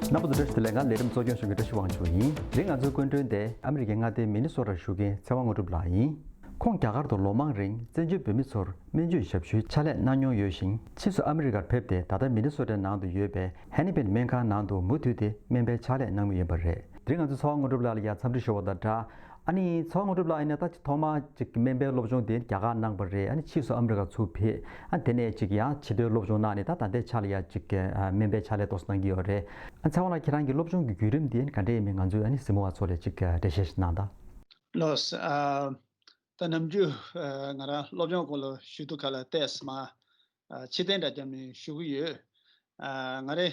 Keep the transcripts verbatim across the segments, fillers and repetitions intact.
རྣམ་པ་ཚོ་བཀྲ་ཤིས་བདེ་ལེགས། ང་ལས་རིམ་གཙོ་སྐྱོང་ཞུ་མཁན་བཀྲ་ཤིས་དབང་ཕྱུག་ཡིན། དེ་རིང་ང་ཚོའི་སྐུ་མགྲོན་དེ་ཨ་མི་རི་ཀའི་མངའ་སྡེ་མི་ནི་སོ་ཊར་བཞུགས་མཁན་ཚེ་དབང་དངོས་གྲུབ་ལགས་ཡིན། ཁོང་རྒྱ་གར་དུ་ལོ་མང་རིང་བཙན་བྱོལ་བོད་མི་ཚོར་སྨན་བཅོས་ཞབས་ཞུའི་ཕྱག་ལས་གནང་མྱོང་ཡོད་ཞིང་། ཕྱིས་སུ་ཨ་མི་རི་ཀར་ཕེབས་ཏེ། ད་ལྟ་མི་ནི་སོ་ཊའི་ནང་དུ་ཡོད་པའི་ཧེ་ནི་པིན་སྨན་ཁང་ནང་དུ་མུ་མཐུད་དེ་སྨན་པའི་ཕྱག་ལས་གནང་མུས་ཡིན་པ་རེད། དེ་རིང་ང་ཚོས་ཚེ་དབང་དངོས་གྲུབ་ལགས་ལ་ཡང་འཚམས་འདྲི་ཞུ་བ་དང་སྦྲགས། ཨ་ནི་ཚེ་དབང་དངོས་གྲུབ་ལགས་ཡིན་ན་ད་ཅིག་ཐོག་མ་ཅིག་སྨན་པའི་སློབ་སྦྱོང་དེ་རྒྱ་གར་གནང་པ་རེད། ཨ་ནི་ཕྱིས་སུ་ཨ་མི་རི་ཀ་ཚུར་ཕེབས། ཨ་དེ་ནས་ཅིག་ཡང་ཕྱི་དོན་སློབ་སྦྱོང་གནང་ནས་ད་ད་ལྟའི་ཆ་ལ་ཡང་ཅིག་ཨ་སྨན་པའི་ཕྱག་ལས་ཏོག་ཙམ་གནང་གི་ཡོད་རེད། ཨ་ཚེ་དབང་ལགས་ཁྱེད་རང་གི་སློབ་སྦྱོང་གི་བརྒྱུད་རིམ་དེ་ག་འདྲ་ཡིན་མིན་ང་ཚོའི་ཨ་ནི་གཟིགས་མོ་བ་ཚོ་ལ་ཅིག་ཨ་འགྲེལ་བཤད་ཞིག་གནང་དང་། ལགས་སོ། ཨ་ད་ནམ་རྒྱུན་ཨ་ང་རང་སློབ་སྦྱོང་སྐོར་ལ་ཞུ་དུས་སྒང་ལ་ཏོག་ཙམ་ཨ་ཕྱིར་འཐེན་འདྲ་བརྒྱབ་ནས་ཞུ་གི་ཡོད། ཨ་ང་རའི་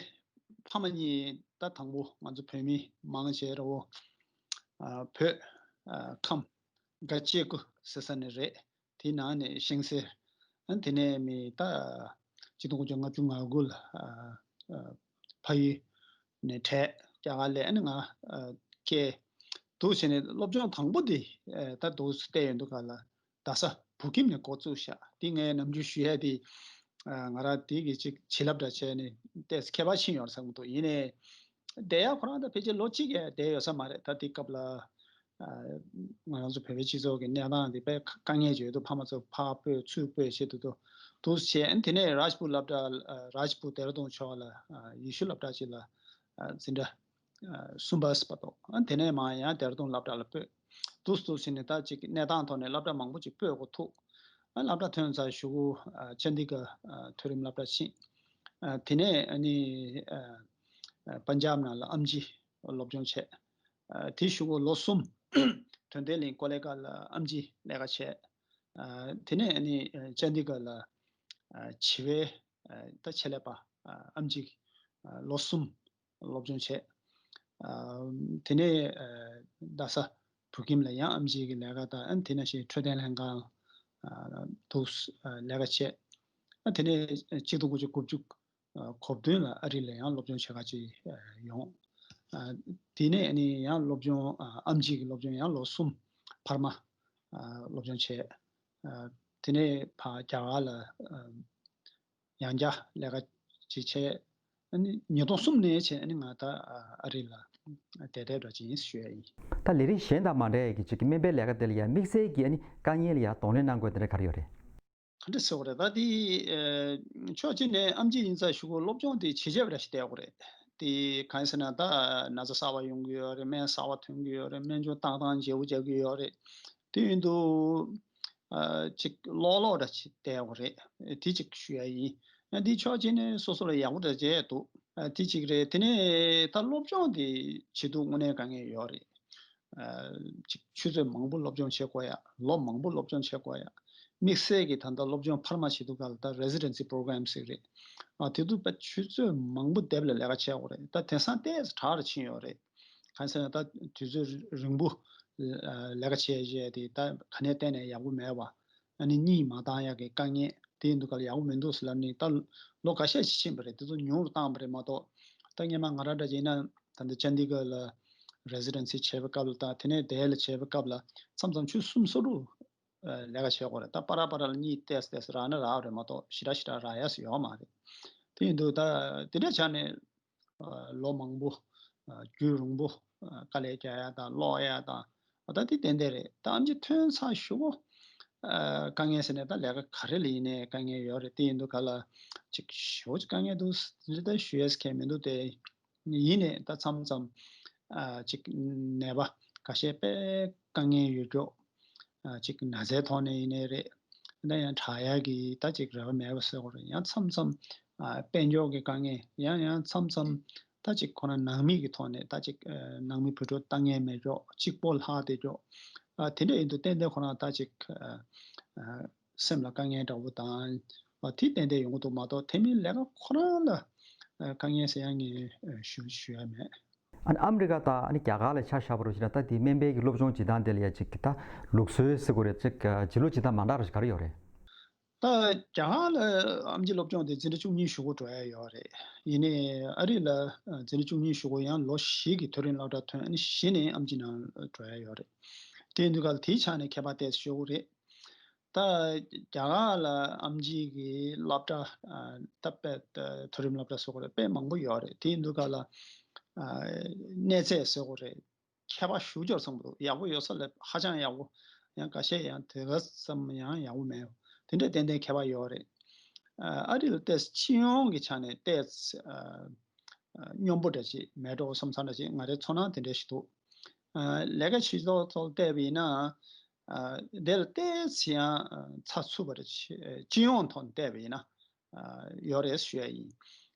ཕ་མ་གཉིས་ད་དང་པོ་ང་ཚོ་བོད་མི་མང་ཆེ་ར་བོ་ཨ་བོད་ཨ་ཁམས་སྒ་ཅེ་ཀུ་ཟེར་ས་ནས་རེད། དེའི་ནང་ནས་ཤིང་སེར། ཨ་དེ་ནས་མི་ད་ཆིག་སྟོང་དགུ་བརྒྱ་ལྔ་བཅུ་ང་དགུ་ལ་ཨ་ཨ་ཕ་ཡུལ་ནས་བྲལ། རྒྱ་གར་ལ་ཨ་ནི་ང་ཨ་སྐྱེས། འདུག་བྱས་ནས་སློབ་སྦྱོང་དང་པོ་དེ་ཨ་ད་འདུག་བལྟས་ཡོང་དུས་སྒང་ལ་རྡ་ས་བོད་ཁྱིམ་ནས་འགོ་བཙུགས་ཤག་དེ་ངས་ནམ་རྒྱུན་ཞུ་ཡ་དེ་ཨ་ང་རང་དེ་གི་ཅིག་བྱིན་རླབས་འདྲ་བྱས་ནས་ཏོག་ཙམ་ཁྱད་པར་ཕྱིན་ཡོད་རེད་བསམ་གྱི་འདུག་ཡིན་ནའི་བསྡད་ཡ་ཁོ་རང་ད་ཕལ་ཆེར་ལོ་གཅིག་གི་བསྡད་ཡོད་ས་མ་རེད། ད་དེ་སྐབས་ལ་ཨ་ང་རང་ཚོ་བོད་པའི་སྤྱི་ཚོགས་ཀྱི་གནས་སྟངས་དེ་དཔེ་དཀའ་ངལ་ཅིག་ཡོད་འདུག་ཕ་མ་ཚོ་ཕར་སྤོས་ཚུར་སྤོས་བྱེད་དུ་འདུག་འདུག་བྱས། ཨ་དེ་ནས་རཱཇ་པུར་སློབ་གྲྭ་ཨ་རཱཇ་པུར་ལྡེ་ར་ལྡུན་ཕྱོགས་ལ་ཨ་ཡེ་ཤུ་སློབ་གྲྭ་ཅིག་ལ་ཨ་འཛིན་གྲྭ་ཨ་གསུམ་པ་ཟེར་བ་འདུག་ཨ་དེ་ནས་མར་ཡང་ལྡེ་ར་ལྡུན་སློབ་གྲྭ་ལ་སྤོས། འདུག་འདུག་བྱས་ནས་ད་ཅིག་གནས་སྟངས་ཐོག་ནས་སློབ་གྲྭ་མང་པོ་ཅིག་སྤོས་དགོས་ཐུག་ཨ་སློབ་གྲྭ་ཐོན་ཚར་གཞུག་གུ་ཨ་ཅན་དི་གར་ཨ་མཐོ་རིམ་སློབ་གྲྭ་ཕྱིན། ཨ་དེ་ནས་ཨ་ནི་ཨ་ཨ་པན་ཇབ་ནང་ལ་ཨེམ་ཇི་སློབ་སྦྱོང་བྱས། ཨ་དེ་གཞུག་གུ་ལོ་གསུམ་དོན་ལྡན་གླིང་ཀོ་ལེ་གྷལ་ལ་ཨེམ་ཇི་ལས་ཀ་བྱས། ཨ་དེ་ནས་ཨ་ནི་ཨ་ཅན་དི་གར་ལ་ཨ་བྱིས་པའི་ཨ་ད་ཆེད་ལས་པ་ཨ་ཨེམ་ཇི་ཨ་ལོ་གསུམ་སློབ་སྦྱོང་བྱས། ཨ་དེ་ནས་ཨ་རྡ་ས་བོད་ཁྱིམ་ལ་ཡང་ཨེམ་ཆི་གི་ལས་ཀ་དང་། ཨ་དེ་ནང་བཞིན་འཕྲོད་བསྟེན་ལྷན་ཁང་ཨ་དུ་ཨ་ལས་ཀ་བྱས། ཨ་དེ་ནས་ཆིག་སྟོང་དགུ་བརྒྱ་དགུ་བཅུ་གོ་བདུན་ལ་ཨ་རི་ལ་ཡང་སློབ་སྦྱོང་བྱེད་ག་ཅིག་ཨ་ཡོང་། ཨ་དེ་ནས་ཨ་ནི་ཡང་སློབ་སྦྱོང་ཨ་ཨེམ་ཆི་གི་སློབ་སྦྱོང་ཡང་ལོ་གསུམ་འཕར་མ་ཨ་སློབ་སྦྱོང་བྱས། ཨ་དེ་ནས་ཕར་རྒྱ་གར་ལ་ཨ་ཡང་བསྐྱར་ལས་ཀ་ཅིག་བྱས། ཨ་ནི་ཉིས་སྟོང་གསུམ་ནས་བྱས་ཨ་ནི་ང་ད་ཨ་རི་ལ་བསྡད་བསྡད་འདྲ་ཅིག་ཡིན་ཞུ་ཡ་ཡིན། ད་ལས་རིགས་གཞན་དང་མ་འདྲ་བའི་གི་ཅིག་སྨན་པའི་ལས་ཀ་དེ་ལ་ཡང་དམིགས་བསལ་གྱི་ཨ་ནི་དཀའ་ངལ་ལ་ཡང་གདོང་ལེན་གནང་དགོས་དེ་འདྲ་ག་རེ་ཡོད་རེད། ག་འདྲ་ཟེར་དགོས་རེད། ད་དེ་ཨ་ཕྱོགས་གཅིག་ནས་ཨེམ་ཆི་ཡིན་ཙང་གཞུག་གུ་སློབ་སྦྱོང་དེ་ཇེ་ཆེ་བ་འདྲ་ཞིག་བསྡད་དགོས་རེད། དེ་གང་ཡིན་ཟེར་ན་ད་ན་ཚ་གསར་པ་ཡོང་གི་ཡོད་རེད། སྨན་གསར་པ་ཐོན་གི་ཡོད་རེད། སྨན་སྦྱོང་བཏང་སྟངས་བརྗེ་པོ་རྒྱག་གི་ཡོད་རེད། དེ་ཡིན་དུས་ཨ་ཅིག་ཀློག་ཀློག་འདྲ་ཅིག་བསྡད་ཡོད་རེད། དེ་ཅིག་ཞུ་ཡ་ཡིན། ཨ་འདི་ཕྱོགས་གཅིག་ནས་སོ་སོ་ལ་ཡག་པོ་འདྲ་བྱས་འདུག་ཨ་དེ་ཅིག་རེད། དེ་ནས་ད་སློབ་སྦྱོང་དེ་བྱེད་དུས་དངོས་གནས་དཀའ་ངལ་ཡོད་རེད། ཨ་ཅིག་ཆུ་ཚོད་མང་པོ་སློབ་སྦྱོང་བྱེད་དགོས་ཡ། ལོ་མང་པོ་སློབ་སྦྱོང་བྱེད་དགོས་ཡ། དམིགས་བསལ་གྱི་ད་ལྟ་སློབ་སྦྱོང་འཕར་མ་བྱེད་དུས་སྒང་ལ་ད་residency program ཟེར་གི་རེད། ཨ་དེ་དུས་ད་ཆུ་ཚོད་མང་པོ་དེབ་ལ་ལས་ཀ་བྱེད་དགོས་རེད། ད་དེང་སང་ཏོག་ཙམ་དྲག་རུ་ཕྱིན་ཡོད་རེད། གང་ཟེར་ན་ད་དུས་ཚོད་རིང་པོ་ལས་ཀ་བྱས་བྱས་ཏེ་ད་ག་ནས་བལྟས་ནས་ཡག་པོ་མེད་པ། ཨ་ནི་གཉིད་མ་བཏང་ཡག་གི་དཀའ་ངལ་དེ་ཡིན་དུས་སྒང་ལ་ཡག་པོ་མི་འདུག་ཟེར་ལབ་ནས་ད་ལོ་འགའ་ཤས་ཤིག་ཕྱིན་པ་རེད། དེ་ཚོ་ཉུང་རུ་བཏང་བ་རེད་མ་གཏོགས། ད་སྔོན་མ་ང་རང་འདྲ་བྱས་ན་ད་ལྟ་ཅན་དི་གར་ལ་residency བྱས་པའི་སྐབས་ལ་དང་དེ་ནས་དེ་ལ་བྱས་པའི་སྐབས་ལ་མཚམས་མཚམས་ཆུ་ཚོད་གསུམ་སོ་དྲུག་ལས་ཀ་བྱེད་དགོས་རེད། ད་པ་ར་པ་ར་ལ་གཉིད་ཏོག་ཙམ་ཏོག་ཙམ་རག་ན་རག་རེད་མ་གཏོགས་ཞེ་དྲག་ཞེ་དྲག་རག་ཡ་ཟེར་ཡོད་མ་རེད། དེ་ཡིན་དུས་ད་དེ་འདྲ་ཆགས་ནས་ཨ་ལོ་མང་པོ་ཨ་རྒྱུན་རིང་པོ་ཨ་དཀའ་ལས་རྒྱག་ཡ་དང་ཀློག་ཡ་དང་། ཨ་ད་དེ་ཏན་ཏན་རེད། ད་ཨེམ་ཆི་ཐོན་ཚར་གཞུག་གུ་ཨ་དཀའ་ངལ་ཟེར་ནས་ད་ལས་ཀ་ག་རེ་ལ་ཡིན་ནའི་དཀའ་ངལ་ཡོད་རེད། དེ་ཡིན་དུས་སྒང་ལ་ཅིག་ཞེ་པོ་ཅིག་དཀའ་ངལ་འདུག་ཟེར་ད་ཞུ་ཡས་མཁན་མི་འདུག་སྟེ། ཡིན་ནའི་ད་མཚམས་མཚམས་ཨ་ཅིག་ནད་པ་ཁ་ཤས་དཔེ་དཀའ་ངལ་ཡོད་ཀྱོག་ཨ་ཅིག་ན་ཚའི་ཐོག་ནས་ཡིན་ནའི་རེད། ད་ཡང་དྲག་ཡག་གི་ད་ཅིག་རེ་བ་མེད་པ་ཟེར་དགོས་རེད། ཡང་མཚམས་མཚམས་ཨ་དཔལ་འབྱོར་གྱི་དཀའ་ངལ། ཡང་ཡང་མཚམས་མཚམས་ད་ཅིག་ཁོ་ན་ནང་མི་གི་ཐོག་ནས་ད་ཅིག་ཨ་ནང་མི་བུ་ཕྲུག་ལྟ་མཁན་མེད་ཀྱོག་གཅིག་པོ་ལྷག་བསྡད་ཀྱོག་ཨ་དེ་འདྲ་ཡིན་དུས་ཏན་ཏན་ཁོ་རང་ད་ཅིག་ཨ་ཨ་སེམས་ལ་དཀའ་ངལ་འདྲ་བོ་དང་། ཨ་དེ་ཏན་ཏན་ཡོང་གི་འདུག་མ་གཏོགས་དེ་མིན་ལས་ཀ་ཁོ་རང་ལ་ཨ་དཀའ་ངལ་ཟེར་ཡ་ངས་ཨ་ཞུ་ཞུ་ཡ་མེད། ཨ་ནི་ཨ་མི་རི་ཀ་དང་ཨ་ནི་རྒྱ་གར་ལ་ཆ་བཞག་པ་རུ་ཞིག་ན་ད་དེ་སྨན་པའི་གི་སློབ་སྦྱོང་བྱེད་སྟངས་དེ་ལ་ཡ་ཅིག་གི་ད་ལུགས་སྲོལ་ཟེར་དགོས་རེད། ཅིག་བྱེད་ལུགས་བྱེད་སྟངས་མ་འདྲ་རུ་ཞིག་ག་རེ་ཡོད་རེད། ད་རྒྱ་གར་ལ་ཨེམ་ཆི་སློབ་སྦྱོང་དེ་འཛིན་གྲྭ་བཅུ་གཉིས་གཞུག་གུ་འགྲོ་ཡ་ཡོད་རེད། ཡིན་ནའི་ཨ་རི་ལ་འཛིན་གྲྭ་བཅུ་གཉིས་གཞུག་གུ་ཡང་ལོ་བཞི་གི་མཐོ་རིམ་སློབ་གྲྭ་ཐོན། ཨ་ནི་གཞི་ནས་ཨེམ་ཆི་ནང་འགྲོ་ཡ་ཡོད་རེད། དེ་ཡིན་དུས་ག་ལ་དེའི་ཆ་ནས་ཁྱད་པར་ཏོག་ཙམ་ཤོར་གི་རེད། ད་རྒྱ་གར་ལ་ཨེམ་ཆི་གི་སློབ་གྲྭ་ཨ་ད་དཔེ་ད་མཐོ་རིམ་སློབ་གྲྭ་ཟེར་དགོས་རེད། དཔེ་མང་པོ་ཡོད་རེད། དེ་ཡིན་དུས་ག་ལ་ གནས་ཚད་ཟེར་དགོས་རེད། ཁྱད་པར་ཞེ་པོ་ཅིག་ཚང་མ་འདུག་ཡག་པོ་ཡོད་ས་ལ་ཧ་ཅང་ཡག་པོ། ཡང་ཁ་ཤས་ཡང་དེ་ག་ཙམ་ཡང་ཡག་པོ་མེད། དེ་འདྲ་ཏན་ཏན་ཁྱད་པར་ཡོད་རེད། ཨ་རི་ལ་ཏོག་ཙམ་སྤྱི་ཡོངས་ཀྱི་ཆ་ནས་ཏོག་ཙམ་སྙོམས་པོ་འདྲ་ཅིག་མེད་འགྲོ་བསམ་ས་འདྲ་ཅིག་ང་རའི་ཚོར་སྣང་དེ་འདྲ་ཞིག་འདུག་ལས་ཀ་བྱེད་ཐོག་ཐོག་བལྟས་པ་ཡིན་ན། དེ་ལ་ཏོག་ཙམ་ཡང་ཚགས་ཚུད་པ་འདྲ་ཅིག་སྤྱི་ཡོངས་ཐོག་ནས་བལྟས་པ་ཡིན་ན། ཡོད་རེད་ཞུ་ཡ་ཡིན།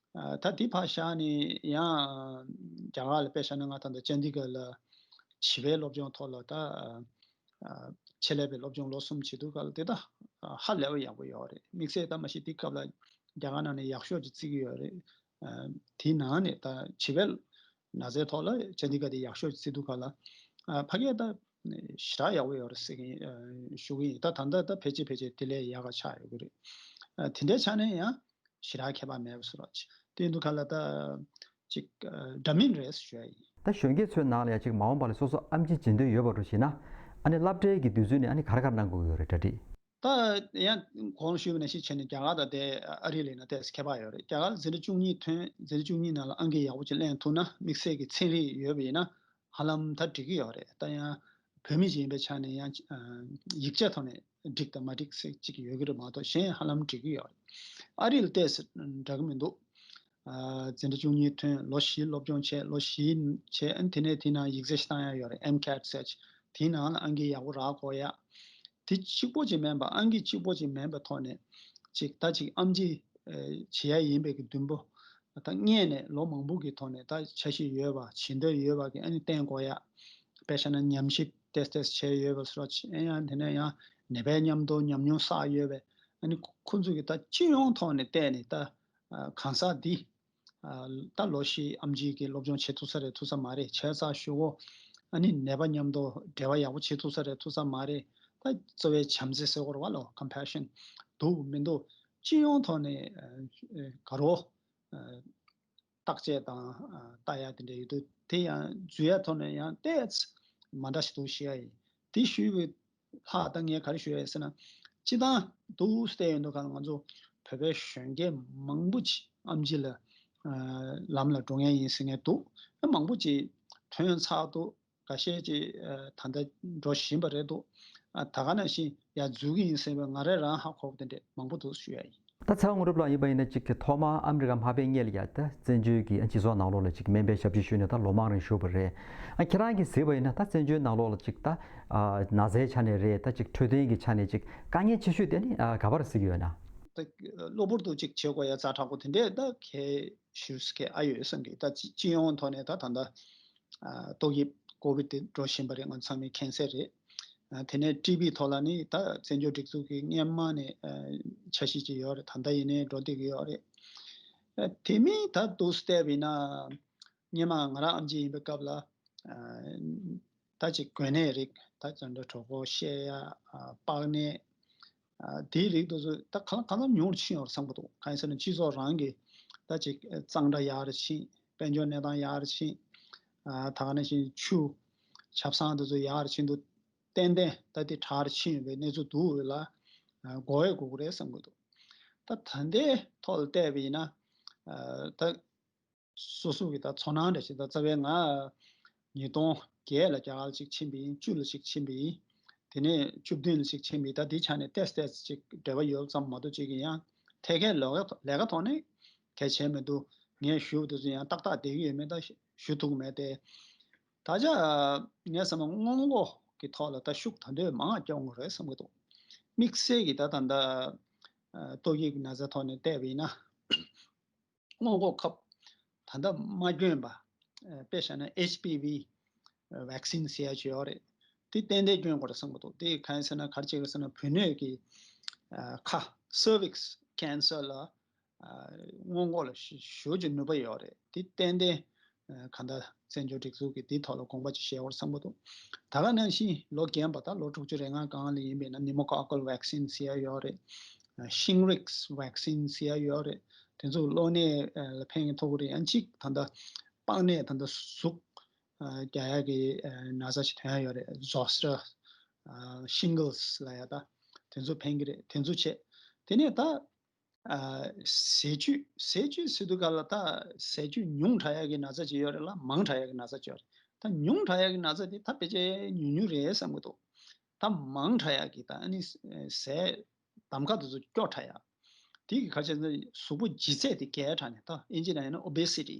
ད་འདི་ཕར་བཞག་ནས་ཡང་རྒྱ་གར་ལ་དཔེ་བཞག་ན་ང་ད་ལྟ་ཅན་དི་གྷར་ལ་བྱིས་པའི་སློབ་སྦྱོང་ཐོག་ལ་ད་ཆེད་ལས་པའི་སློབ་སྦྱོང་ལོ་གསུམ་བྱེད་དུས་སྐབས་ལ་དེ་ད་ཧ་ལས་པ་ཡག་པོ་ཡོད་རེད། དམིགས་བསལ་ད་མ་གཞི་འདི་སྐབས་ལ་རྒྱ་གར་ནང་ནས་ཡག་ཤོས་ཅིག་བརྩི་གི་ཡོད་རེད། དེའི་ནང་ནས་ད་བྱིས་པའི་ན་ཚའི་ཐོག་ལ་ཅན་དི་གྷར་དེ་ཡག་ཤོས་ཅིག་བརྩི་དུས་སྐབས་ལ་ཕ་གིར་ད་ཞེ་དྲག་ཡག་པོ་ཡོད་རེད་ཟེར་གི་ཡིན། ཞུ་གི་ཡིན། ད་ད་ལྟ་ད་ཕལ་ཆེར་ཕལ་ཆེར་དེ་ལས་ཡག་ག་ཆགས་ཡོད་གི་རེད། དེ་འདྲའི་ཆ་ནས་ཡང་ཞེ་དྲག་ཁྱད་པར་མེད་པ་བཟོ་འདྲ་ཅིག་དེ་འདུག་ག་ལ་ད་ཅིག་འདྲ་མིན་རེད་ཞུ་ཡ་ཡིན། ད་གཞོན་སྐྱེས་ཚོའི་ནང་ལ་ཡང་ཅིག་མ་འོངས་པ་ལ་སོ་སོ་ཨེམ་ཆི་བྱེད་འདོད་ཡོད་པ་འདྲ་ཞིག་ན། ཨ་ནི་སློབ་གྲྭའི་གི་དུས་ཚོད་ནས་ཨ་ནི་ག་རེ་ག་རེ་གནང་དགོས་ཀྱི་ཡོད་རེད་གྲ་སྒྲིག་ད་ཡང་གོང་ཞུས་པ་ནང་བཞིན་བྱས་ནས་རྒྱ་གར་དང་དེ་ཨ་རི་ལ་ཡིན་ན་ཏོག་ཙམ་ཁྱད་པར་ཡོད་རེད། རྒྱ་གར་ལ་འཛིན་གྲྭ་བཅུ་གཉིས་ཐོན། འཛིན་གྲྭ་བཅུ་གཉིས་ནང་ལ་ཨང་ཀི་ཡག་པོ་ཅིག་ལེན་ཐུབ་ན། དམིགས་བསལ་གྱི་ཚན་རིག་ཡོད་པ་ཡིན་ན་ཧ་ལམ་ད་འགྲིག་གི་ཡོད་རེད། ད་ཡང་བོད་མི་ཅིག་ཡིན་པའི་ཆ་ནས་ཡང་ཡིག་ཆ་ཐོག་ནས་འགྲིག་དང་མ་འགྲིག་ཟེར་གཅིག་ཡོད་ཀྱི་རེད་མ་གཏོགས་གཞན་ཧ་ལམ་འགྲིག་གི་ཡོད་རེད། ཨ་རི་ལ་ཏོག་ཙམ་འདྲ་གི་མི་འདུག་འཛིན་གྲྭ་བཅུ་གཉིས་ཐོན། ལོ་བཞི་སློབ་སྦྱོང་བྱས། ལོ་བཞི་བྱས། ཨ་ནི་དེ་ནས་དེའི་ནང་ཡིག་ཚད་ཞིག་བཏང་ཡ་ཡོད་རེད། ཨེམ་ཁེ་ཊི་ཟེར། དེའི་ནང་ལ་ཨང་ཀི་ཡག་པོ་རག་དགོས་ཡ། དེ་གཅིག་པོ་ཅིག་མིན་པ། ཨང་ཀི་གཅིག་པོ་ཅིག་མིན་པའི་ཐོག་ནས་ཅིག་ད་ཅིག་ཨེམ་ཆི་བྱེད་ཡ་ཡིན་པའི་གི་འདུན་པ་ད་སྔོན་ནས་ལོ་མང་པོ་གི་ཐོག་ནས་ད་འཆར་གཞི་ཡོད་པ། བྱེད་འདོད་ཡོད་པ་གི་ཨ་ནི་བསྟན་དགོས་ཡ། དཔེ་བཞག་ན་ཉམས་ཞིབ་ཏོག་ཙམ་བྱས་ཡོད་པ་བཟོ་འདྲ་ཅིག་ཡང་དེ་ནས་ཡང་ནད་པའི་མཉམ་དུ་ཉམས་མྱོང་བསགས་ཡོད་པའི་ཨ་ནི་ཁོ་ཚོ་གི་ད་སྤྱི་ཡོངས་ཐོག་ནས་བལྟས་ནས་ད་གང་ཟག་འདི་ད་ལོ་བཞི་ཨེམ་ཆི་གི་སློབ་སྦྱོང་བྱེད་ཐུབ་ས་རེད་ཐུབ་ས་མ་རེད། བྱས་ཙང་གཞུག་གུ་ཨ་ནི་ནད་པ་མཉམ་དུ་འབྲེལ་བ་ཡག་པོ་བྱེད་ཐུབ་ས་རེད་ཐུབ་ས་མ་རེད། ད་རྩ་བའི་བྱམས་བརྩེ་ཟེར་དགོས་རེད་པ། ལོ་ཀམ་པེ་ཤན་འདུག་མི་འདུག་སྤྱི་ཡོངས་ཐོག་ནས་ཨ་ཨ་དགའ་རོགས་ཨ་བརྟག་དཔྱད་དང་ཨ་ལྟ་ཡ་དེ་འདྲ་ཡོད་དུས། དེ་ཡང་འཛུལ་ཡ་ཐོག་ནས་ཡང་ཏོག་ཙམ་མ་འདྲ་ཞིག་འདུག་ཞུ་ཡ་ཡིན། དེ་ཞུས་པའི་ལྷག་ད་ངས་ག་རེ་ཞུ་ཡ་ཡིན་ཟེར་ན། སྤྱིར་བཏང་འདུག་སེ་བལྟས་ཡོང་དུས་ག་ལ་ང་ཚོ་བོད་པའི་གཞོན་སྐྱེས་མང་པོ་ཅིག་ཨེམ་ཆི་ལ་ཨ་ལམ་ལ་འགྲོ་མཁན་ཡིན་ཟེར་མཁན་འདུག་ཨ་མང་པོ་ཅིག་ཐོན་ཚར་འདུག་ཁ་ཤས་ཅིག་ཨ་ད་ལྟ་འགྲོ་བཞིན་པ་རེད་འདུག་ཨ་ད་ག་ནང་བཞིན་ཡར་འཛུལ་གྱི་ཡིན་ཟེར་བའི་ང་རང་རང་ཧ་གོ་བ་དེ་འདྲས་མང་པོ་འདུག་ཞུ་ཡ་ཡིན། ད་ཚེ་དབང་དངོས་གྲུབ་ལགས་ཡིན་པ་ཡིན་ན་ཅིག་གི་ཐོག་མར་ཨ་མི་རི་ཀ་མ་ཕེབས་སྔོན་ལ་ཡ་ད་བཙན་བྱོལ་གྱི་སྤྱི་ཚོགས་ནང་ལོགས་ལ་ཅིག་སྨན་པའི་ཞབས་ཕྱི་ཞུས་ནས་ད་ལོ་མང་རིང་བཞུགས་པ་རེད། ཨ་ཁྱེད་རང་གིས་གཟིགས་པ་ཡིན་ན་ད་བཙན་བྱོལ་ནང་ལོགས་ལ་ཅིག་ད་ཨ་ན་ཚའི་ཆ་ནས་རེད། ད་ཅིག་འཕྲོད་བསྟེན་གྱི་ཆ་ནས་ཅིག་དཀའ་ངལ་ཆེ་ཤོས་དེ་ནི་ཨ་ག་པར་གཟིགས་ཡོད་ན། ད་གློ་བུར་དུ་ཅིག་བྱེད་དགོས་ཡ་ཛ་དྲག་པོ་དེ་འདྲས་ད་གལ་ཞུ་གལ་ཨ་ཡོད་བསམ་གི། ད་སྤྱི་སྤྱི་ཡོངས་ཐོག་ནས་ད་ད་ལྟ་ཨ་ཏོག་དབྱིབས་ཀོ་བིད་དེ་འགྲོ་བཞིན་པ་རེད། ང་ཚང་མས་མཁྱེན་གསལ་རེད། ཨ་དེ་ནས་ཊི་བི་ཐོག་ལ་ནི་ད་བཙན་བྱོལ་སྒྲིག་འཛུགས་ཀྱི་སྔོན་མ་ནས་ཨ་འཆར་གཞི་ཅིག་ཡོད་རེད། ད་ལྟ་ཡིན་ནའི་འགྲོ་བསྡད་ཀྱི་ཡོད་རེད། ཨ་དེ་མིན་ད་འདུག་སེ་བལྟས་པ་ཡིན་ན། སྔོན་མ་ང་རང་ཨེམ་ཆི་ཡིན་པའི་སྐབས་ལ་ཨ་ད་ཅིག་འགོས་ནད་རིགས་ད་ཅིག་འདྲ་གྲོད་ཁོག་བཤལ་ཡ། ཨ་པགས་ནད། ཨ་དེའི་རིགས་དེ་ཚོ་ད་གང་གང་ཙམ་ཉུང་རུ་ཕྱིན་ཡོད་རེད་བསམ་གྱི་འདུག་གང་ཡིན་ཟེར་ན་སྤྱི་ཚོགས་རང་གི་ད་ཅིག་གཙང་སྦྲ་ཡག་རུ་ཕྱིན། དཔལ་འབྱོར་གནས་སྟངས་ཡག་རུ་ཕྱིན། ཨ་ད་ག་ནང་བཞིན་ཆུ་ཆབ་གསང་དེ་ཚོ་ཡག་རུ་ཕྱིན་འདུག་ཏན་ཏན་ད་དེ་དྲག་རུ་ཕྱིན་ཡོད་པའི་གནས་ཚུལ་འདུག་ཡོད་ལ། ཨ་གོ་ཡ་དགོས་ཀྱི་རེད་བསམ་གྱི་འདུག་ད་ད་ལྟའི་ཐོག་ལ་བལྟས་པ་ཡིན་ན་ཨ་ད། སོ་སོ་གི་ད་ཚོར་སྣང་འདྲ་ཞིག་ད་རྩ་བའི་ང་ཉིས་སྟོང་བརྒྱད་ལ་རྒྱ་གར་ཅིག་ཕྱིན་པ་ཡིན། བཅུ་ལ་ཅིག་ཕྱིན་པ་ཡིན། དེ་ནས་བཅུ་བདུན་ལ་ཅིག་ཕྱིན་པ་ཡིན། ད་དེའི་ཆ་ནས་ཏོག་ཙམ་ཏོག་ཙམ་ཅིག་འབྲེལ་བ་ཡོད་ཙམ་མ་གཏོགས་ཅིག་གི་ཡང་ཐད་ཀའི་ལས་ཀ་ལས་ཀ་ཐོག་ནས་གལ་ཆེ་མི་འདུག་ངས་ཞུ་བ་དེ་ཚོ་ཡང་ཏག་ཏག་བསྡད་ཀྱི་ཡོད་མེད་ད་ཞུ་ཐུབ་ཀྱི་མེད་དེ། ད་ཆ་ངས་བསམ་ན་སྔོན་འགོག་གི་ཐོག་ལ་ད་ཤུགས་ད་འདོད་མང་བ་རྒྱག་དགོས་རེད་བསམ་གྱི་འདུག་དམིགས་བསལ་གྱི་ད་ད་ད་ཏོག་དབྱིབས་ཀྱི་ན་ཚ་ཐོག་ནས་བལྟས་པ་ཡིན་ན། སྔོན་འགོག་ཁབ་ད་ལྟ་མ་བསྐྱོན་པ། ཨ་དཔེ་བཞག་ན་ཨེཆ་པི་ཝི་ཝེག་སིན་ཟེར་ཡ་ཅིག་ཡོད་རེད། དེ་ཏན་ཏན་བསྐྱོན་དགོས་རེད་བསམ་གྱི་འདུག་དེ་གང་ཡིན་ཟེར་ན་ག་རེ་བྱེད་དགོས་ཟེར་ན་བུ་སྣོད་ཀྱི་ཨ་ཁ་སར་ཝིག་སི་ཀེན་སར་ལ་ཨ་སྔོན་འགོག་ལ་ཞེ་ཞེ་པོ་ཅིག་ནུས་པ་ཡོད་རེད། དེ་ཏན་ཏན་ཨ་གང་ལྟར་བཙན་བྱོལ་སྒྲིག་འཛུགས་ཀྱིས་དེའི་ཐོག་ལ་དགོངས་པ་ཅིག་བཞེས་དགོས་རེད་བསམ་གྱི་འདུག་ད་ག་ནང་བཞིན་ལོ་རྒན་པ་དང་ལོ་དྲུག་ཅུ་རེ་ལྔ་སྒང་ལ་ཡིན་པས་ན་ནིའུ་མོ་ཀོ་ཀལ་ཝེག་སིན་ཟེར་ཡ་ཡོད་རེད། ཤིང་རིགས་ཝེག་སིན་ཟེར་ཡ་ཡོད་རེད། དེ་ཚོ་གློ་ནད་ལ་ཕན་ཐོགས་ཀྱི་རེད། ཡང་གཅིག་ད་ལྟ་པགས་ནད་ད་ལྟ་གཟུགས་རྒྱག་ཡ་གི་ན་ཚ་ཞིག་ཐོན་ཡ་ཡོད་རེད། ཛོ་སི་ཊ་ཤིང་གལ་སི་ལབ་ཡ་ད་དེ་ཚོ་ཕན་གྱི་རེད། དེ་ཚོ་བྱས། དེ་ནས་ད་ ཟས་བཅུད་ཟས་བཅུད་ཟེར་དུས་ག་ལ་ད་ཟས་བཅུད་ཉུང་དྲགས་ཡག་གི་ན་ཚ་ཅིག་ཡོད་རེད་ལ་མང་དྲགས་ཡག་གི་ན་ཚ་ཅིག་ཡོད་རེད། ད་ཉུང་དྲགས་ཡག་གི་ན་ཚ་དེ་ད་ཕལ་ཆེར་ཉུང་ཉུང་རེད་བསམ་གི་འདུག་ད་མང་དྲགས་ཡག་གི་ད་ཨ་ནི་ཟས་གདམ་ག་དེ་ཚོ་སྐྱོ་དྲགས་ཡག་དེ་གི་ཁ་ཆེ་ན་གཟུགས་པོ་ལྗིད་ཚད་དེ་གས་དྲགས་ནས་ད་ཨིན་ཇི་ནང་ཡིན་ན་ཨོ་བེ་སི་ཊི་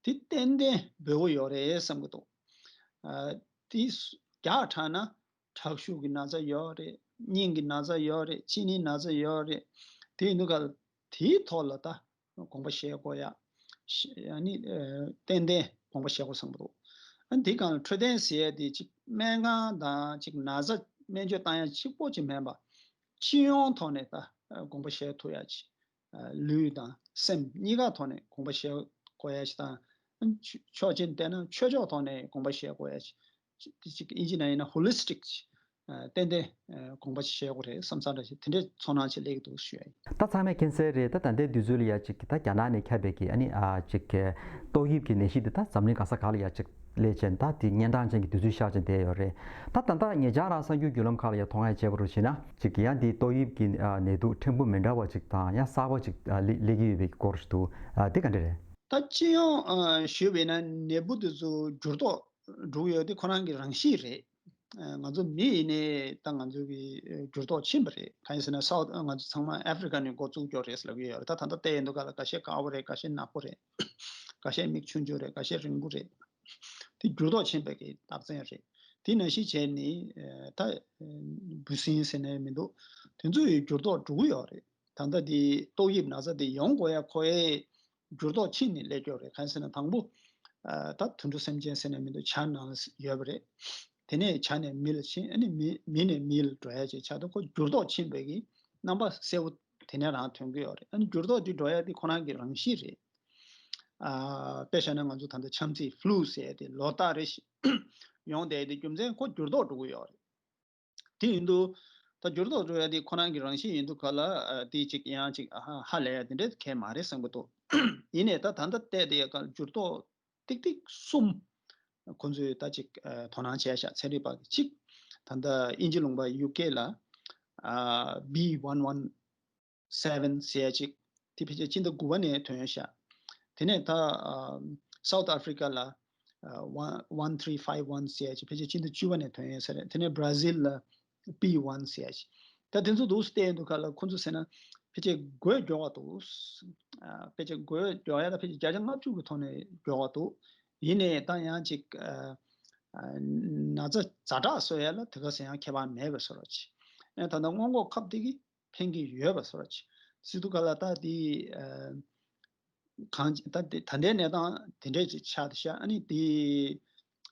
དེ་ཏན་ཏན་འབོད་གོ་ཡོད་རེད་བསམ་གི་འདུག་དེ་རྒྱགས་དྲགས་ན། ཁྲག་ཤུགས་ཀྱི་ན་ཚ་ཡོད་རེད། སྙིང་གི་ན་ཚ་ཡོད་རེད། གཅིན་སྙི་ན་ཚ་ཡོད་རེད། དེ་ཡིན་དུས་ག་ལ་དེའི་ཐོག་ལ་ད་དགོངས་པ་བཞེས་དགོས་ཡ། ཤ་ཨ་ནི་ཨ་ཏན་ཏན་དགོངས་པ་བཞེས་དགོས་བསམ་གྱི་འདུག་ཨ་ནི་དེ་གང་ལ་འཕྲོད་བསྟེན་ཟེར་ཡ་དེ་ཅིག་སྨན་ཁང་དང་ཅིག་ན་ཚ་སྨན་བཅོས་བཏང་ཡ་གཅིག་པོ་ཅིག་མིན་པ། སྤྱི་ཡོངས་ཐོག་ནས་ད་དགོངས་པ་བཞེས་ཐུབ་ཡ་ཅིག་ལུས་དང་སེམས་གཉིས་ཀ་ཐོག་ནས་དགོངས་པ་བཞེས་དགོས་ཡ་ཞིག་དང་། ཕྱོགས་གཅིག་ནས་བལྟས་ན་ཆོས་ཕྱོགས་ཐོག་ནས་དགོངས་པ་བཞེས་དགོས་ཡ་ཞིག་ཅིག་ཨིན་ཇི་ནང་ཡིན་ན་ཧོ་ལི་སི་ཊིག་ཅིག་ཏན་ཏན་དགོངས་པ་ཞིག་བཞེས་དགོས་རེད་བསམ་ས་འདྲ་ཞིག་དེ་འདྲའི་ཚོར་སྣང་ཞིག་སླེབས་ཀྱི་འདུག་ཞུ་ཡ་ཡིན། ད་ཚང་མས་མཁྱེན་གསལ་རེད། ད་ད་ལྟའི་དུས་ཚོད་ལ་ཡ་ཅིག་ད་རྒྱ་ནག་ནས་ཁྱབ་པའི་གི་ཨ་ནི་ཨ་ཅིག་ཏོག་དབྱིབས་ཀྱི་ནད་གཞི་འདི་ད་འཛམ་གླིང་ག་ས་ག་ལ་ཡ་ཅིག་སླེབས་ཅན་ད་དེ་གཉན་འཕྲང་ཅན་གྱི་དུས་ཚོད་ཤར་ཅན་བསྡད་ཡོད་རེད། ད་ད་ལྟ་ཉེ་ཆར་རང་གསར་འགྱུར་བརྒྱུད་ལམ་ཁག་ལ་ཡང་མཐོང་ཡ་བྱས་པ་རུ་བྱས་ན་ཅིག་ཡང་འདི་ཏོག་དབྱིབས་ཀྱི་ཨ་ནད་དུག་ཕྲན་བུ་མི་འདྲ་བ་ཅིག་དང་ཡང་གསར་པ་ཅིག་ཨ་སླེ་སླེབས་ཀྱི་ཡོད་པའི་སྐོར་ཞིག་འདུག་ཨ་འདི་ག་འདྲ་རེད། ད་སྤྱི་ཡོངས་ཨ་ཞུས་པ་ཡིན་ན་ནད་འབུ་དེ་ཚོ་འགྱུར་ལྡོག་འགྲོ་གི་ཡོད་དེ་ཁོ་རང་གི་རང་གཤིས་རེད། ཨ་ང་ཚོ་མི་ཡིན་ནའི་ད་ང་ཚོ་གི་འགྱུར་ལྡོག་ཕྱིན་པ་རེད། གང་ཡིན་ཟེར་ན་སའུ་ཐི་ང་ཚོ་ཚང་མ་ཨ་ཧྥི་རི་ཀ་ནས་འགོ་བཙུགས་ཀྱོག་རེད་ཟེར་ལབ་ཀྱི་ཡོད་རེད། ད་ད་ལྟ་བལྟས་ཡོང་དུས་ག་ལ་འགའ་ཤས་དཀར་པོ་རེད། འགའ་ཤས་ནག་པོ་རེད། འགའ་ཤས་མིག་ཆུང་ཆུང་རེད། འགའ་ཤས་རིང་པོ་རེད། དེ་འགྱུར་ལྡོག་ཕྱིན་པའི་གི་རྟགས་མཚན་རེད། དེ་ནང་བཞིན་བྱས་ནས་ཨ་ད་འབུ་སྲིན་ཟེར་ནས་མི་འདུག་དེ་ཚོ་ཡི་འགྱུར་ལྡོག་འགྲོ་གི་ཡོད་རེད། ད་ལྟ་དེ་ཏོག་དབྱིབས་ན་ཚ་དེ་ཡོང་དགོས་ཡ་ཁོ་ཡའི་འགྱུར་ལྡོག་ཕྱིན་ནས་སླེབས་ཀྱོག་རེད། གང་ཡིན་ཟེར་ན་དང་པོ་ཨ་ད་དུད་འགྲོ་སེམས་ཅན་ཟེར་ནས་མི་འདུག་བྱ་ནང་ལ་ཡོད་པ་རེད། དེ་ནས་བྱ་ནས་མི་ལ་ཕྱིན། ཨ་ནི་མི་མི་ནས་མི་ལ་འགྲོ་ཡ་ཅིག་ཆགས་དུས་ཁོ་འགྱུར་ལྡོག་ཕྱིན་པའི་གི་རྣམ་པ་གསལ་པོ་དེ་ནས་རང་ཐོན་གི་ཡོད་རེད། ཨ་ནི་འགྱུར་ལྡོག་དེ་འགྲོ་ཡ་དེ་ཁོ་རང་གི་རང་གཤིས་རེད། ཨ་དཔེ་བཞག་ན་ང་ཚོ་ད་ལྟ་ཆམ་ཚད་ཕུ་ལུ་ཟེར་ཡ་དེ་ལོ་ལྟར་རེ་བཞིན་ཡོང་བསྡད་དེ་རྒྱུ་མཚན་ཁོ་འགྱུར་ལྡོག་འགྲོ་གི་ཡོད་རེད། དེ་ཡིན་དུས་ད་འགྱུར་ལྡོག་འགྲོ་ཡ་དེ་ཁོ་རང་གི་རང་བཞིན་ཡིན་དུས་ག་ལ་ཨ་དེ་ཅིག་ཡང་ཅིག་ཧ་ཧ་ལས་ཡ་དེ་འདྲ་གང་ཡང་མ་རེད་བསམ་གི་འདུག་ཡིན་ནའི་ད་ད་ལྟ་བལྟས་དེ་ཡ་ག་འགྱུར་ལྡོག་ཏིག་ཏིག་གསུམ་ཁོང་ཚོས་ད་ཅིག་ཨ་དོ་སྣང་བྱས་ཤག་ཚན་རིག་པ་གི་གཅིག་ད་ལྟ་དབྱིན་ཇི་ལུང་པ་ཡུ་ཀེ་ལ་ཨ་བྷི་ཝན་ཝན་སེ་ཝན་ཟེར་ཡ་ཅིག་དེ་ཕལ་ཆེར་སྤྱི་ཟླ་དགུ་པ་ནས་ཐོན་ཡོད་ཤག་དེ་ནས་ད་ཨ་སའུ་ཐི་ཨ་ཧྥི་རི་ཀ་ལ་ཨ་ཝན་ཝན་ཐི་རི་ཕའི་ཝན་ཟེར་ཡ་ཅིག་ཕལ་ཆེར་སྤྱི་ཟླ་བཅུ་པ་ནས་ཐོན་ཡོད་ས་རེད། དེ་ནས་བྷ་ར་ཟིལ་ལ་པི་ཝན་ཟེར་ཡ་ཅིག་ད་དེ་ཚོ་འདུག་སེ་བལྟས་ཡོང་དུས་ག་ལ་ཁོང་ཚོ་ཟེར་ན་ཕལ་ཆེར་འགོས་མགྱོགས་པ་འདུག་ཨ་ཕལ་ཆེར་འགོས་མགྱོགས་ཡ་ད་ཕལ་ཆེར་བརྒྱ་ཆ་ལྔ་བཅུ་གི་ཐོག་ནས་མགྱོགས་པ་འདུག་ཡིན་ནའི་ད་ཡང་ཅིག་ཨ་ཨ་ན་ཚ་ཛ་དྲག་བཟོ་ཡ་ལ་དེ་ག་ཟེར་ཡང་ཁྱད་པར་མེད་པའི་བཟོ་འདྲ་ཅིག་ཨ་ད་ལྟ་སྔོན་འགོག་ཁབ་དེ་གི་ཕན་གྱི་ཡོད་པ་བཟོ་འདྲ་ཅིག་ཟེར་དུས་ག་ལ་ད་དེ་ཨ་གང་ཅི་ད་དེ་ད་ལྟའི་གནས་སྟངས་དེ་འདྲས་ཅིག་ཆགས་བསྡད་ཤག་ཨ་ནི་དེ་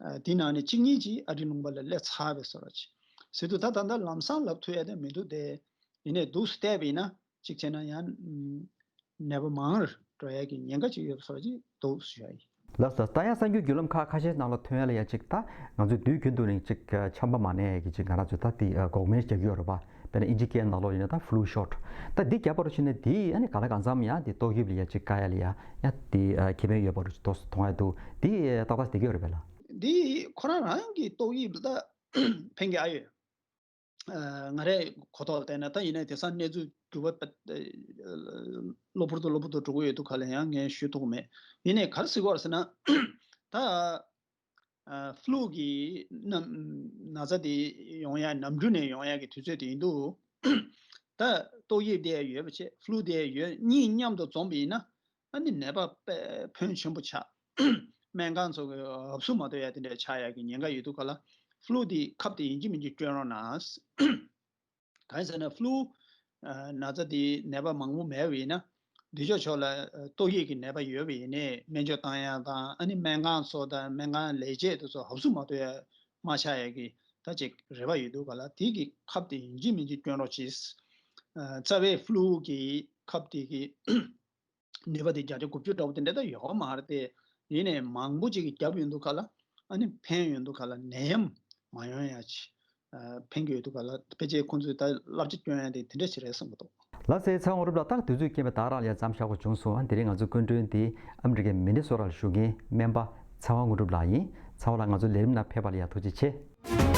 ཨ་དེ་ནང་ནས་གཅིག་གཉིས་ཅིག་ཨ་རིའི་ལུང་པ་ལ་སླེབས་ཚར་བའི་བཟོ་འདྲ་ཅིག་ཟེར་དུས་ད་ད་ལྟ་ལམ་སང་ལབ་ཐུབ་ཡ་དེ་མི་འདུག་དེ་ཡིན་ནའི་འདུག་སེ་བལྟས་པ་ཡིན་ན་གཅིག་བྱས་ན་ཡང་ནད་པ་མང་རུ་འགྲོ་ཡ་གི་ཉེན་ཁ་ཅིག་ཡོད་པ་བཟོ་འདྲ་ཅིག་འདུག་ཞུ་ཡ་ཡིན། ལགས་སོ། ད་ཡང་གསར་འགྱུར་བརྒྱུད་ལམ་ཁག་ཁ་ཤས་ནང་ལ་ཐོན་ཡ་ལ་ཡ་གཅིག་ད་ང་ཚོས་དུས་རྒྱུན་དུ་ནས་གཅིག་ཆམ་པ་མ་ནད་ཀྱི་གཅིག་ང་རང་ཚོས་ད་དེ་འགོག་སྨན་རྒྱག་གི་ཡོད་རེད་པ། དཔེར་ན་ཨིན་ཇི་སྐད་ནང་ལོགས་ཡིན་ན་ད་ཕུ་ལུ་ཤོཊ། ད་འདི་རྒྱག་པ་རུ་ཕྱིན་ན་དེ་ཨ་ནི་ག་ལ་གང་འཚམ་ཡང་དེ་ཏོག་དབྱིབས་ལ་ཡ་གཅིག་བཀག་ཡ་ལ་ཡ་ཡ་དེ་ཁེ་ཕན་ཡོད་པ་རུ་ཏོག་ཙམ་མཐོང་ཡ་འདུག་དེ་ཏག་ཏག་བསྡད་ཀྱི་ཡོད་རེད་པས་ལགས། འདི་ཁོ་རང་རང་གི་ཏོག་དབྱིབས་ལ་ད་ཕན་གྱི་ཨ་ཡོད། ཨ་ང་རའི་གོ་རྟོགས་ལ་བལྟས་ན་ད་ཡིན་ནའི་དེང་སང་གནས་ཚུལ་འགྱུར་བ་གློ་བུར་དུ་གློ་བུར་དུ་འགྲོ་གི་ཡོད་དུས་ག་ལ་ཡང་ངས་ཞུ་ཐུབ་ཀྱི་མེད། ཡིན་ནའི་ག་རེ་ཟེར་དགོས་རེད་ཟེར་ན་ད་ཨ་ཕུ་ལུ་གི་ནམ་ན་ཚ་དེ་ཡོང་ཡ་ནམ་རྒྱུན་ནས་ཡོང་ཡ་གི་དུས་ཚོད་དེ་ཡིན་དུས་ད་ཏོག་དབྱིབས་དེ་ཡོད་པ་བྱས་ཕུ་ལུ་དེ་ཡོད་གཉིས་མཉམ་དུ་འཛོམས་པ་ཡིན་ན། ཨ་ནི་ནད་པ་དཔེ་ཕོན་ཆེན་པོ་ཆགས། སྨན་ཁང་ཚོ་གི་འབབ་ཚུགས་མ་ཐུབ་ཡ་དེ་འདྲ་ཆགས་ཡ་གི་ཉེན་ཁ་ཡོད་དུས་ག་ལ་ཕུ་ལུ་དེ་ཁབ་དེ་ཡིན་གཅིག་མིན་གཅིག་སྐྱོན་རོགས་གནང་། གང་ཡིན་ཟེར་ན་ཕུ་ལུ་ན་ཚ་དེ་ནད་པ་མང་པོ་མེད་པ་ཡིན་ན་འདི་ཕྱོགས་ཕྱོགས་ལ་ཏོག་དབྱིབས་ཀྱི་ནད་པ་ཡོད་པ་ཡིན་ནའི་སྨན་བཅོས་བཏང་ཡ་དང་ཨ་ནི་སྨན་ཁང་ཚོ་དང་སྨན་ཁང་ལས་བྱེད་དེ་ཚོ་འབབ་ཚུགས་མ་ཐུབ་ཡ་མ་ཆགས་ཡ་གི་ད་ཅིག་རེ་བ་ཡོད་དུས་ག་ལ་དེ་གི་ཁབ་དེ་ཡིན་གཅིག་མིན་གཅིག་སྐྱོན་རོགས་གྱིས། རྩ་བའི་ཕུ་ལུ་གི་ཁབ་དེ་གི་ནུས་པ་དེ་བརྒྱ་ཆ་དགུ་བཅུ་འདྲ་བོ་དེ་འདྲ་ད་ཡོད་མ་རེད་དེ། ཡིན་ནའི་མང་པོ་ཅིག་གིས་བརྒྱབ་ཡོང་དུས་ག་ལ་ཨ་ནི་ཕན་ཡོང་དུས་ག་ལ་ནད་ཡམས་མ་ཡོང་ཡ་ཅིག་ཕན་གྱི་ཡོད་དུས་ག་ལ་ཕལ་ཆེར་ཁོང་ཚོས་ད་བསླབ་བྱ་སྐྱོན་ཡ་དེ་དེ་འདྲ་ཞིག་རེད་བསམ་གྱི་འདུག་ལགས་སོ། ཚེ་དབང་དངོས་གྲུབ་ལགས། ད་དུས་ཚོད་རྐྱེན་པས་ད་རང་ལ་ཡ་མཚམས་བཞག་དགོས་བྱུང་སོང་། ཨ་དེ་རིང་ང་ཚོའི་སྐུ་མགྲོན་དེ་ཨ་མི་རི་ཀའི་མི་ནི་སོ་ཊ་ལ་བཞུགས་མཁན་སྨན་པ་ཚེ་དབང་དངོས་གྲུབ་ལགས་ཡིན། ཚེ་དབང་ལགས་ང་ཚོའི་ལས་རིམ་ནང་ཕེབས་པ་ལ་ཡ་ཐུགས་རྗེ་ཆེ།